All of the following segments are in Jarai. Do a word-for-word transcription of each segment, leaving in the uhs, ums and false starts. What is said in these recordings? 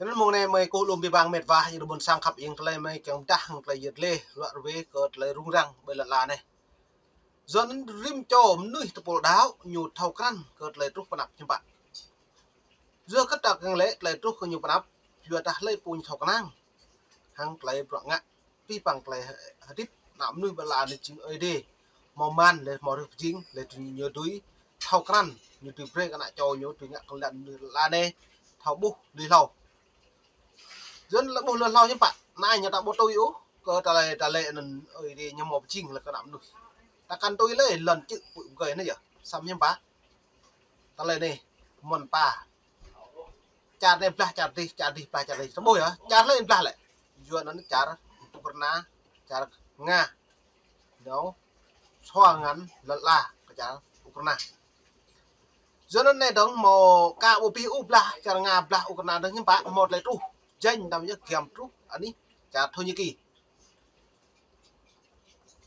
Anŭn mơ̆ng anai mơi kơkuh lŏm abih bang met wa, ayŏng adơi ƀôn sang khăp ing, tơlơi mơi kiăng pơdah hăng tơlơi yet lĕ, ruă ruê kơ tơlơi rŭng răng ƀơi lŏn ala anai. Yua anŭn rĭm čô mơnuih tơpul đaŏ ñu thâo krăn kơ tơlơi truh pơ anăp hiư̆m pă. Yua kơ ta kiăng lĕ tơlơi truh kơ ñu pơ anăp, yua dah hlơi pô ñu thâo kơnang hăng tơlơi bruă ngă, abih bang tơlơi hơdip ană mơnuih ƀơi lŏn ala anai jing Ơi Adai hmâo mơ̆n, lĕ hmâo rơh pơjing, lĕ ñu dưi thâo krăn, ñu dưi brơi kơ ană čô ñu dưi ngă kơ lŏn ala anai thâo ƀuh lui hlâo. Yua anŭn lĕ ƀuh lui hlâo hiư̆m pă, anai ñu ta ƀu tui ôh kơ tơlơi, tơlơi anŭn Ơi Adai ñu hmâo pơjing lĕ kơ ană mơnuih. Ta kăn tui lĕ lŏn čư̆ pŭ gơi anai yơh, samơ̆ hiư̆m pă. Tơlơi anai mơ̆n pă. Čar anai blah čar adih, čar adih blah čar adih. Tơƀuh yơh, čar lĕ blah lĕ. Yua anŭn čar Ukraina, čar Nga. Ñu sua ngăn lŏn ala kơ čar Ukraina. Yua anŭn anai dơ̆ng hmâo ka ƀu abih ôh blah čar Nga blah Ukraina dơ̆ng hiư̆m pă hmâo tơlơi truh. Jing tăm yơh giăm truh anih čar Thổ Nhĩ Kỳ.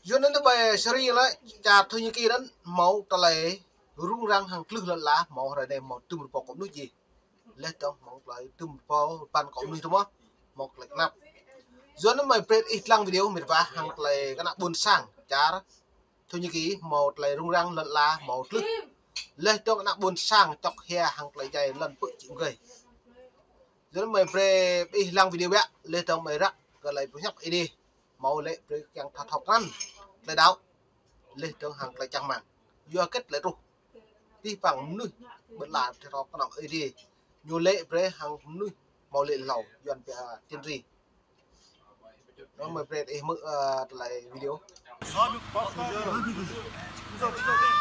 Yua anŭn tơ ƀơi Syria lĕ čar Thổ Nhĩ Kỳ anŭn hmâo tơlơi rŭng răng hăng tlưh lŏn ala hmâo hrơi anai hmâo tơm rơbâo kơ mơnuih jih. Leh dơ̆ng hmâo tơlơi tơm rơbâo păn kơ mơnuih tơma hmâo tơlơi kơnap. Yua anŭn mơi brơi ih lăng video met wa hăng tơlơi kơ ană ƀôn sang čar Thổ Nhĩ Kỳ hmâo tơlơi rŭng răng lŏn ala hmâo tlưh. Leh dơ̆ng ană ƀôn sang čŏk hia hăng tơlơi djai lŏn pư̆ čư̆ gơi. Yua anŭn mơi brơi ih lăng video biă, leh dơ̆ng mơi răk kơ tơlơi pơhiăp Ơi Adai hmâo lĕ brơi kiăng thâo thâo krăn tơlơi đaŏ, leh dơ̆ng hăng tơlơi čang rơmang. Yua kơ tơlơi truh abih bang mơnuih ƀơi lŏn ala thâo kơnơ̆ng Ơi Adai ñu lĕ brơi hăng mơnuih hmâo lĕ hlâo, yua anŭn pia tiên tri. Anŭn mơi brơi ih hmư̆, ơ, tơlơi video.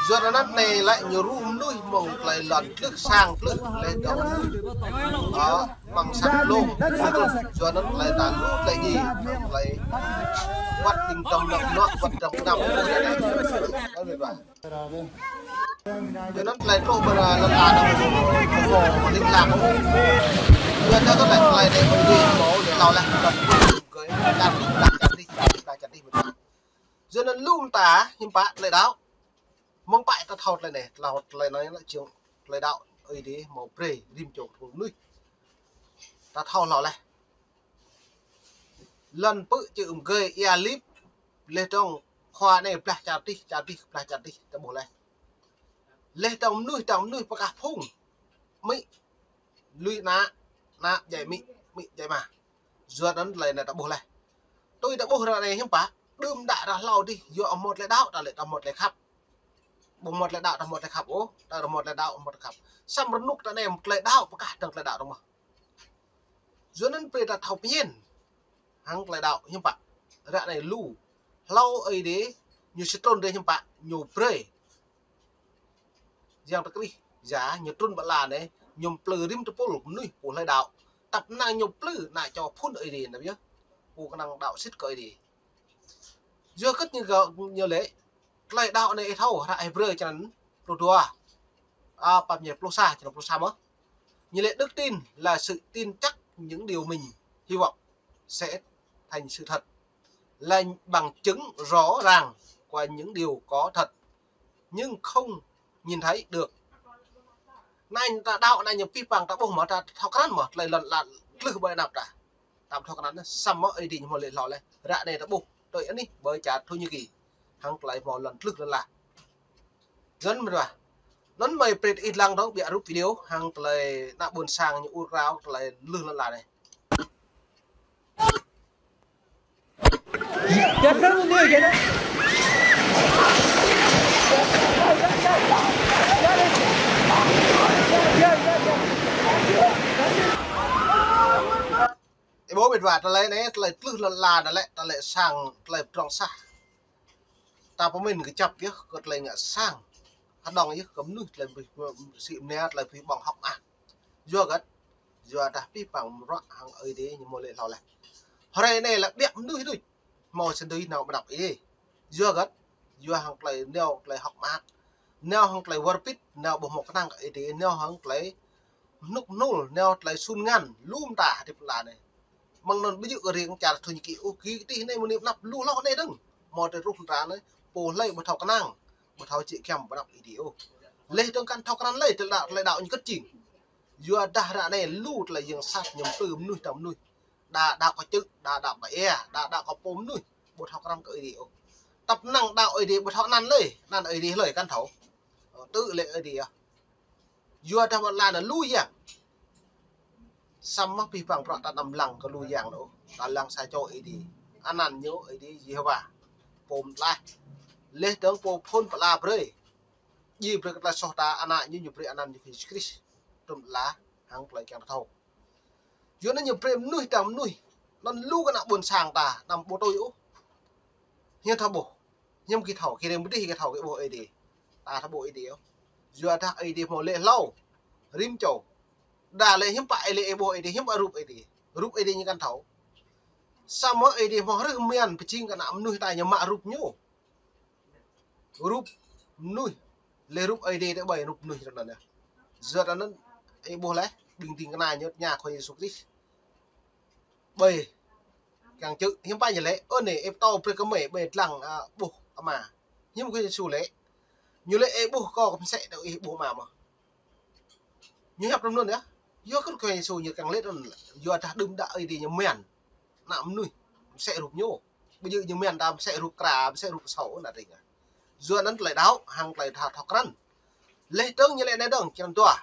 Yua anŭn anai lĕ ñu rŭ mơnuih mơ̆ng tơlơi lŏn tlưh sang tlưh leh dơ̆ng, ơ, mơ̆ng sang lông. Yua anŭn tơlơi ta lu tơlơi djai, tơlơi wăt ƀing tơm lŏk lŏk, wăt tơm tơm. Anŭn met wa. Yua anŭn tơlơi truh ƀơi lŏn ala anai ƀu ƀuh ling lang. Yua anŭn tơlơi, tơlơi anai ƀu ƀuh ling lang leh. Čar adih, čar adih, čar adih, čar adih. Yua anŭn lŏm ta hiư̆m pă tơlơi đaŏ. Mơ̆ng pă ta thâo tơlơi anai, tơlơi, tơlơi anai lĕ jing tơlơi đaŏ Ơi Adai hmâo brơi rĭm čô tơpul mơnuih. Ta thâo hlâo leh. Lŏn pư̆ čư̆ gơi ia lip, leh dơ̆ng khua anai blah čar adih, čar adih, blah čar adih, ta ƀuh leh. Leh dơ̆ng mơnuih, dơ̆ng mơnuih pơkah phung. Amĭ lui ană, ană djai amĭ, amĭ djai ama. Yua anŭn tơlơi anai ta ƀuh leh. Tui ta ƀuh ră anai hiư̆m pă, đưm đă ră hlâo adih, yua hmâo tơlơi đaŏ, ta lĕ ta hmâo tơlơi khăp. Ƀu hmâo tơlơi đaŏ, ta hmâo tơlơi khăp ôh, ta hmâo tơlơi đaŏ, hmâo tơlơi khăp. Samơ̆ rơnŭk ta anai tơlơi đaŏ pơkah dơ̆ng tơlơi đaŏ dơ̆ng mơ̆n. Yua anŭn brơi ta thâo pơmĭn hăng tơlơi đaŏ hiư̆m pă. Ră anai lu hlâo Ơi Adai ñu sĭt trŭn rai hiư̆m pă, ñu brơi Yang Krist yơh ñu trŭn ƀơi lŏn anai, ñu plư rĭm tơpul mơnuih pô hlơi đaŏ. Tăp năng ñu plư ană čô phŭn Ơi Adai anŭn yơh. Pô kơnang đaŏ sĭt kơ Ơi Adai. Yua kơ ñu gơ̆ ñu lĕ tơlơi đaŏ anai ih thâo, hră Hêbrơ črăn pluh dua. A, pap ñu pluh sa, črăn pluh sa mơ̆n. Ñu lĕ đức tin là sự tin chắc những điều mình hy vọng sẽ thành sự thật, là bằng chứng rõ ràng của những điều có thật nhưng không nhìn thấy được. Anai ta đaŏ anai ñu abih bang ta ƀuh mơ̆, ta thâo krăn mơ̆ tơlơi lŏn ala tlưh ƀơi anăp ta. Ta thâo krăn samơ̆ Ơi Adai ñu hmâo lĕ hlâo leh. Ră anai ta ƀuh tui anih ƀơi čar Thổ Nhĩ Kỳ hăng tơlơi hmâo lŏn tlưh lŏn ala. Yua anŭn met wa. Anŭn mơi brơi ih lăng dơ̆ng ƀiă rup video hăng tơlơi ană ƀôn sang ñu ur krao tơlơi tlưh lŏn ala anai. Ih ƀuh met wa, tơlơi anai, tơlơi tlưh lŏn ala anai lĕ, tơlơi sang, tơlơi pơdrŏng sah. Ta pơmĭn kơjăp yơh kơ tơlơi ngă sang. Hơđong yơh kơ mơnuih tơlơi ƀu sĭ mơnia, tơlơi ƀu ƀơ̆ng hŏk mơak. Yua hơget, yua dah abih bang bruă hăng Ơi Adai ñu hmâo lĕ hlâo leh. Hrơi anai lĕ ƀiă mơnuih đôč hmâo sĭt dưi nao ƀơi anăp Ơi Adai. Yua hơget, yua hăng tơlơi nao tơlơi hŏk mơak, nao hăng tơlơi wơr bĭt, nao ƀu hmâo kơnang kơ Ơi Adai, nao hăng tơlơi hnŭk hnul, nao tơlơi sun ngăn, lŏm ta hơdip lŏn anai. Mơ̆ng anŭn ƀu djơ̆ kơ riêng čar Thổ Nhĩ Kỳ ôh, kơ tih anai mơ̆ng anăp lu hlâo anai dơ̆ng. Hmâo tơlơi truh lŏn ta anai, pô hlơi ƀu thâo kơnang, ƀu thâo čih kiăm ƀơi anăp Ơi Adai ôh. Leh dơ̆ng kăn thâo kơnang leh, tơlơi đaŏ, tơlơi đaŏ ñu kơt jing. Yua dah ră anai lu tơlơi yang sat ñu plư mơnuih tơ̆ng mơnuih. Đa đaŏ kơ čư̆, đa đaŏ kơ ia, đa đaŏ kơ pô mơnuih. Ƀu thâo krăn kơ Ơi Adai ôh. Tăp năng đaŏ Ơi Adai ƀu thâo anăn lơi, anăn Ơi Adai hlơi kăn thâo. Ơ, tŭ lĕ Ơi Adai yơh. Yua dah ƀơi lŏn anai lu yang. Samơ̆ pih păng prăk ta anăm lăng kơ lu yang ôh. Ta lăng sa čô Ơi Adai. Anăn ñu Ơi Adai Yêhôwa. Pô mơtlaih. Laih dơ̆ng pô phŭn pơala brơi. Djai brơi kơ tơlơi soh ta, ană ñu, ñu brơi anăn ñu kơ Yêsu Krist. Trŭn ala hăng tơlơi kiăng ta thâo. Yua anŭn ñu brơi mơnuih tơ̆ng mơnuih. Anŭn lu kơ ană ƀôn sang ta, anăm ƀu tui ôh. Hiư̆m thâo ƀuh. Hiư̆m gih thâo, gih rơmơdih gih thâo gih ƀuh Ơi Adai. Ta thâo ƀuh Ơi Adai ôh. Yua dah Ơi Adai hmâo lĕ hlâo. Rĭm čô. Đa lĕ hiư̆m pă ih lĕ ih ƀuh Ơi Adai, hiư̆m pă rup Ơi Adai. Rup Ơi Adai ñu kăn thâo. Samơ̆ Ơi Adai hmâo hrih mian pơjing kơ ană mơnuih ta ñu mă rup ñu. Rup mơnuih, lĕ rup Ơi Adai tơ ƀai rup mơnuih ră anŭn yơh. Yua anŭn ih ƀuh laih, ƀing ding kơna ñu tơña Khua Yêsu Krist. Ƀai kiăng čư̆, hiư̆m pă ñu lĕ, ơ anai, ih pơtô brơi kơ mơi, ƀai dlăng, a, ƀuh Ama. Hiư̆m Khua Yêsu lĕ, ñu lĕ ih ƀuh kâo kơ mơsĕ tơ ih ƀuh Ama mơ̆n. Ñu hiăp tui anŭn yơh. Yua kơ Khua Yêsu ñu kiăng lĕ anŭn, yua dah đưm đă Ơi Adai ñu mian. Ană mơnuih, mơsĕ rup ñu. Ƀu djơ̆ ñu mian ta mơsĕ rup kra, mơsĕ rup sô anŭn ding. Yua anŭn tơlơi đaŏ, hăng tơlơi thâo, thâo krăn. Laih dơ̆ng ñu lĕ anai dơ̆ng, črăn dua.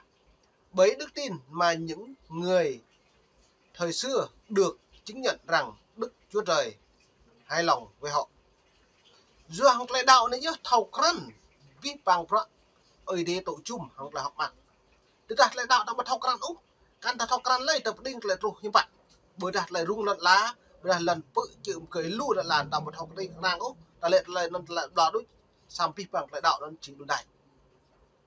Bởi đức tin mà những người thời xưa được chứng nhận rằng Đức Chúa Trời hài lòng với họ. Yua hăng tơlơi đaŏ anai yơh thâo krăn, pih păng prăk Ơi Adai tŭ jum hăng tơlơi hơ̆k mơak. Tơdah tơlơi đaŏ ta ƀu thâo krăn ôh, kăn ta thâo krăn lơi ta pơđing tơlơi truh hiư̆m pă. Ƀôdah tơlơi rŭng lŏn ala, ƀôdah lŏn pư̆ čư̆ mơgơi lu lŏn ala ta ƀu thâo krăn ôh, ta lĕ tơlơi anŭn tơlơi ƀlŏr đôč, samơ̆ pih păng tơlơi đaŏ anŭn jing đun đai.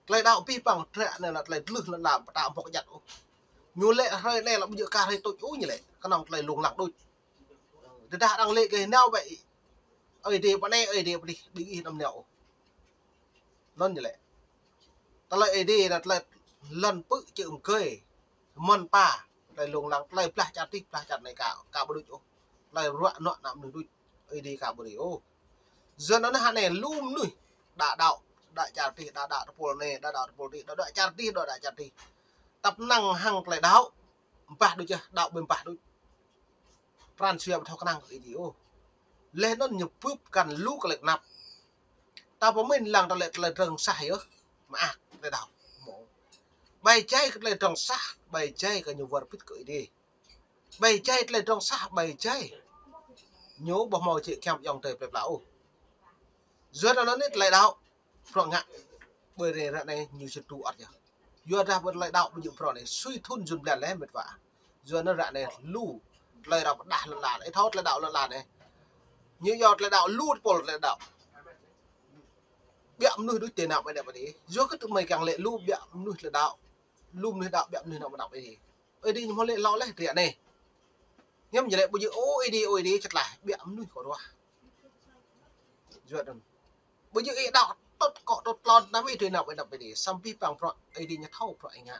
Tơlơi đaŏ pih păng trĕ anai lĕ tơlơi tlưh lŏn ala pơtă ƀŏk jăt ôh. Ñu lĕ hrơi anai lĕ ƀu djơ̆ kar hrơi tuč ôh ñu lĕ, kơnơ̆ng tơlơi lông lăng đôč. Tơdah arăng lĕ kơ nao ƀĕ Ơi Adai pơ anai, Ơi Adai pơ adih, ƀing ih anăm nao ôh. Anŭn ñu lĕ. Tơlơi Ơi Adai anŭn tơlơi lŏn pư̆ čư̆ mơgơi. Mơ̆n pă, tơlơi lông lăng, tơlơi blah čar adih, blah čar anai ka, ka ƀu đôč ôh. Tơlơi ruă nuă ană mơnuih đôč, Ơi Adai ka ƀu brơi ôh. Yua anŭn hă anai lu mơnuih, đa đaŏ, đa čar adih, đa đaŏ tơpul anai, đa đaŏ tơpul adih, đa đaŏ čar adih, đa đaŏ čar adih. Tăp năng hăng tơlơi đaŏ, ƀah đôč yơh, đaŏ ƀu ƀah đôč. Pran jua ƀu thâo kơnang kơ Ơi Adai ôh. Laih anŭn ñu bưp kăn lu kơ lĕ kơnăp. Ta pơmĭn lăng tơlơi, tơlơi drŏng sah yơh. Mơak tơlơi đaŏ. Ƀai jai kơ tơlơi drŏng sah, ƀai jai kơ ñu wơr bĭt kơ Ơi Adai. Ƀai jai tơlơi drŏng sah, ƀai jai. Ñu ƀu hmâo jĕ kiăng yŏng tơi plơi pla ôh. Yua anŭn anai tơlơi đaŏ. Bruă ngă. Ƀơi ră anai ñu sĭt tŭ ăt yơh. Yua dah ƀơi tơlơi đaŏ ƀu djơ̆ bruă anai. Sui thŭn jŭn blan leh met wa. Yua anŭn ră anai lu. Tơlơi đaŏ pơdah lŏn ala. Ih thâo tơlơi đaŏ lŏn ala anai. Ñu yua tơlơi đaŏ lu tơpul tơlơi đaŏ. Biă mơnuih đôč tơ nao ƀơi anăp Ơi Adai. Yua kơ tơmơi kiăng lĕ lu biă mơnuih tơlơi đaŏ. Lu mơnuih đaŏ biă mơnuih nao ƀơi anăp Ơi Adai. Ơi Adai ñu hmâo lĕ hlâo leh ră anai. Hiư̆m ñu lĕ ƀu djơ̆ ôh Ơi Adai, Ơi Adai čơtlaih biă mơnuih kơ ruah. Yua anŭn. Ƀu djơ̆ ih đaŏ tŭt kŏ tŭt tlôn tơnap ih tui nao ƀơi anăp Ơi Adai. Samơ̆ pih păng prăk Ơi Adai ñu thâo prăk ih ngă.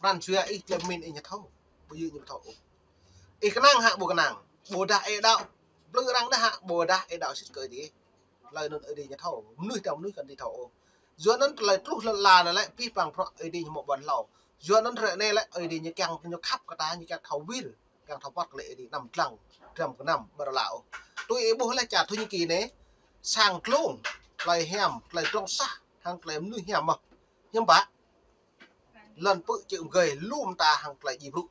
Pran jua ih tơlơi pơmĭn ih ñu thâo. Ƀu djơ̆ ñu thâo ôh. Ih kơnang hă ƀu kơnang. Ƀôdah ih đaŏ. Plư arăng đah hă ƀôdah ih đaŏ sĭt kơ Ơi Adai. Tơlơi anŭn Ơi Adai ñu thâo. Mơnuih tơ̆ng mơnuih kăn dưi thâo ôh. Yua anŭn tơlơi truh lŏn ala anai lĕ pih păng prăk Ơi Adai ñu hmâo ƀuăn hlâo. Yua anŭn ră anai lĕ Ơi Adai ñu kiăng ñu khăp kơ ta, ñu kiăng thâo wir, kiăng thâo pơ̆t kơ lĕ Ơi Adai anăm dlăng dram gơnam ƀơi lŏn ala ôh. Tui ih ƀuh leh čar Thổ Nhĩ Kỳ anai, sang dlông, tơlơi hiam, tơlơi drŏng sah, hăng tơlơi mơnuih hiam mơ̆n. Hiư̆m pă? Lŏn pư̆ čư̆ mơgơi lu mơta hăng tơlơi djai brŭ.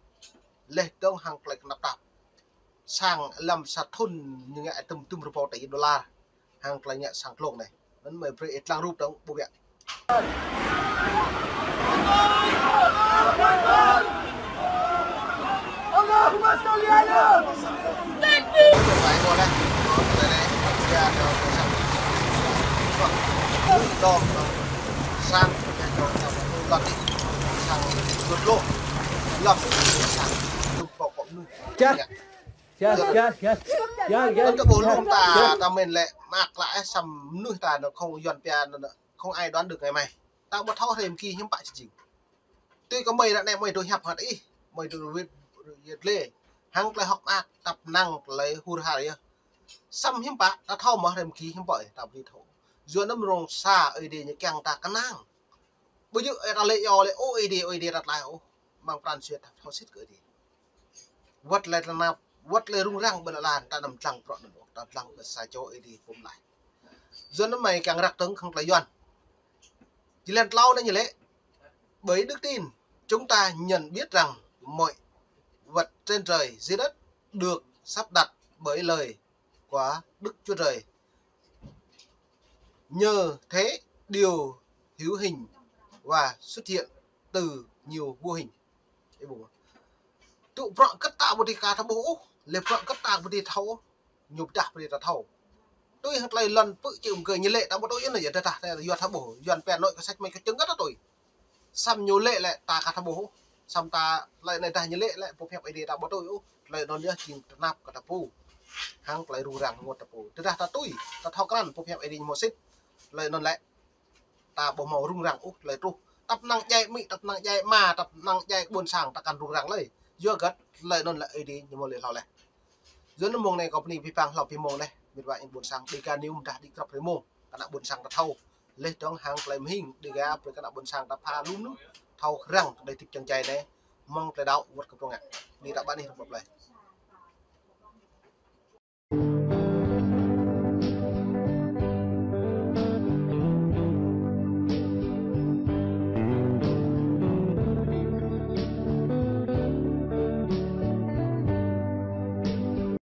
Laih dơ̆ng hăng tơlơi kơnăp tap. Sang lăm sa thŭn ñu ngă tơm tơm rơbâo tỉ đôlar. Hăng tơlơi ngă sang dlông anai. Anŭn mơi brơi ih lăng rup dơ̆ng ƀu biă. Čăt, čăt, čăt, čăt, čăt, čăt. Anŭn kơ ƀuh lŏm ta, ta mĭn lĕ mơak klă ih, samơ̆ mơnuih ta anŭn không yuan pia anŭn không ai đoán được ngày mai. Ta ƀu thâo hrơi mơki hiư̆m pă či jing. Tui kơ mơi ră anai mơi dŏ hiăp hăt ih, mơi dŏ wĭt yơh lĕ. Hăng tơlơi hơ̆k mơak tăp năng tơlơi hur har yơh. Samơ̆ hiư̆m pă, ta thâo mơ̆ hrơi mơki hiư̆m pă, ta ƀu thâo. Yua anŭn rŏng sa Ơi Adai ñu kiăng ta kơnang. Ƀu djơ̆ ta lĕ yua lĕ ôh Ơi Adai, Ơi Adai ta tlaih ôh. Mơ̆ng pran jua ta thâo sĭt kơ Ơi Adai. Wơ̆t lĕ tơnap, wơ̆t lĕ rŭng răng ƀơi lŏn ala, ta anăm dlăng bruă anŭn ôh, ta dlăng kơ sa čô Ơi Adai pô mơlaih. Yua anŭn mơ̆ng kiăng răk tơ̆ng khăng tơlơi Yuan. Jơlan tlâo anai ñu lĕ: Bởi đức tin, chúng ta nhận biết rằng mọi vật trên trời dưới đất được sắp đặt bởi lời của Đức Chúa Trời. Nhờ thế, điều hữu hình và xuất hiện từ nhiều vô hình. Ih ƀuh. Tŭ bruă kơ ta ƀu dưi kơ ta ƀuh ôh, lĕ bruă kơ ta ƀu dưi thâo ôh, ñu pơdah brơi ta thâo. Tui hăng tơlơi lŏn pư̆ čư̆ mơkơi ñu lĕ ta ƀu tui yơh anai, yua dah ta yua ta ƀuh, Yuan pĕ anŭn kơ sách mĕ kơ čơ̆ng kơ ta tui. Samơ̆ ñu lĕ lĕ ta kơ ta ƀuh ôh. Samơ̆ ta lĕ anai dah ñu lĕ lĕ pô pơhiăp Ơi Adai ta ƀu tui ôh. Tơlơi anŭn yơh jing tơnap kơ ta pô. Hăng tơlơi rŭng răng rơngot ta pô. Tơdah ta tui, ta thâo krăn pô pơhiăp Ơi Adai ñu hmâo sĭt. Tơlơi anŭn lĕ ta ƀu hmâo rŭng răng ôh tơlơi truh. Tăp năng djai amĭ, tăp năng djai ama, tăp năng djai ƀôn sang ta kăn rŭng răng lơi. Yua hơget? Tơlơi anŭn lĕ Ơi Adai ñu hmâo lĕ hlâo laih. Yua anŭn mơ̆ng anai kâo bơni abih bang hlâo abih mơ̆ng laih, met wa ƀing ƀôn sang Dega News mơdah đĭ krăp rơmông kơ ană ƀôn sang ta thâo. Laih dơ̆ng hăng tơlơi mơhing Dega brơi kơ ană ƀôn sang ta pha lŏm anŭn thâo răng tơlơi tip čang jai anai. Mơ̆ng tơlơi đaŏ wơ̆t kơ prong ngă. Bơni ta ƀă anih rơbăp laih.